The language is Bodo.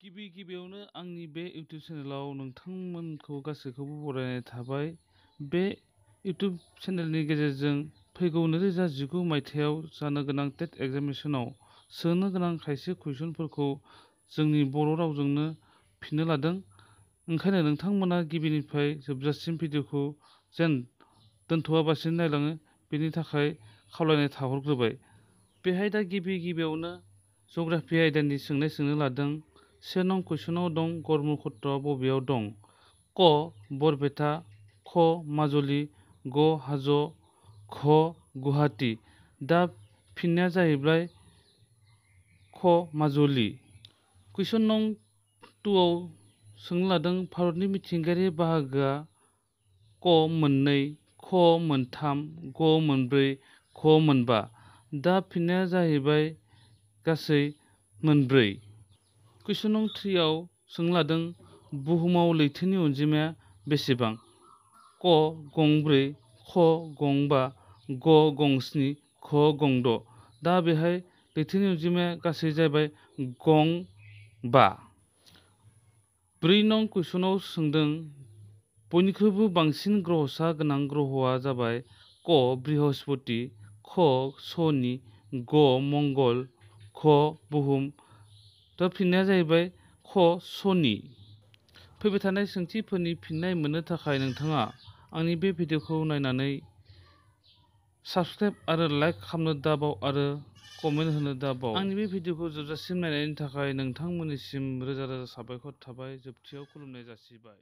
गिबियावनो आंनि बे इउटिउब चेनेलाव नोंथांमोनखौ गासैखौबो बरायनाय थाबाय। बे इउटिउब चेनेलनि गेजेरजों फैगौ 2019 मायथाइयाव जानो गोनां टेट एग्जामिनेसनाव सोनो गोनां खायसे कुइसनफोरखौ जोंनि बर' रावजोंनो फिननो लादों। ओंखायनो नोंथांमोना गिबिनिफ्राय जोबजासिम भिडिअखौ जेन दोनथ'आबासिनो नायलाङो बेनि थाखाय खावलायनाय थाहरग्रोबाय। बेहाय दा गिबियावनो जग्राफि आयदानि सोंनो लादों। 1 नं कुइसनाव दं ब्रह्मपुत्रआ बबेयाव दं? क. बरपेटा, ख. माजुलि, ग. हाज', घ. गुवाहाटी। दा फिननाया जाहैबाय ख. माजुलि। कुइसन नं 2 आव सोंनो लादों भारतनि मिथिंगायारि बाहागोआ क. मोननै, ख. मोनथाम, ग. मोनब्रै, घ. मोनबा। दा फिननाया जाहैबाय गासै मोनब्रै। कुइसन नं 3 आव सोंनो लादों बुहुमाव लैथोनि अनजिमाया बेसेबां? क. गंब्रै, ख. गंबा, ग. गंस्नि, घ. गंद'। दा बेहाय लैथोनि अनजिमाया गासै जाबाय गं 5। 4 नं कुइसनाव सोंदों बयनिख्रुइबो बांसिन ग्रहसा गोनां ग्रहआ जाबाय क. बृहस्पति, ख. शनि, ग. मंगल, घ. बुहुम। दा फिननाया जाहैबाय ख. शनि। फैबाय थानाय सोंथिफोरनि फिननाय मोननो थाखाय नोंथाङा आंनि बे भिडिअखौ नायनानै साबस्क्राइब आरो लाइक खालामनो दाबाव आरो कमेन्ट होनो दाबाव। आंनि बे भिडिअखौ जोबजासिम नायनायनि थाखाय नोंथांमोननिसिम रोजा साबायखर थाबाय। जोबथियाव खुलुमनाय जासिबाय।